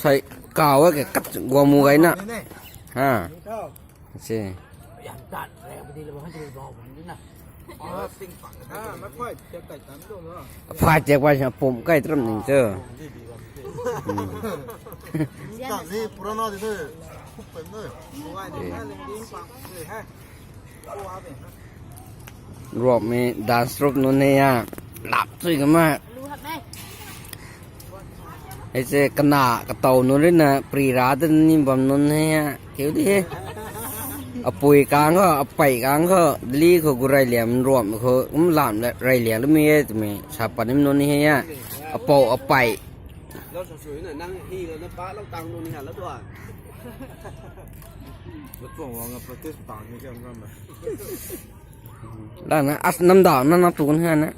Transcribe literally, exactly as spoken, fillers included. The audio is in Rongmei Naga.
Sai kau ke kat guang mu gai na. Ha. Si. Phai tiak pai sa pum kai tram ning chu. Hmm. Ni purana di de. Ruapmei dance troupe nunc hei a, lap chui kama. Hei se kana katow nunc rui na pri ra ta ni bam nunc hei a, kiu di he. Apui kang khou, apei kang khou, Delhi khou gu rey liam ruapmei khou, um lam le rey liam lumei e twmei sa pat nimei nunc hei a. Apou apei. Lou sa sui na, nang hi lou na pa lou tang lou ni ha lou tuang. Lou tuang wang a practice tang ni kiam ram na. Lana as namdau na na tun ha na.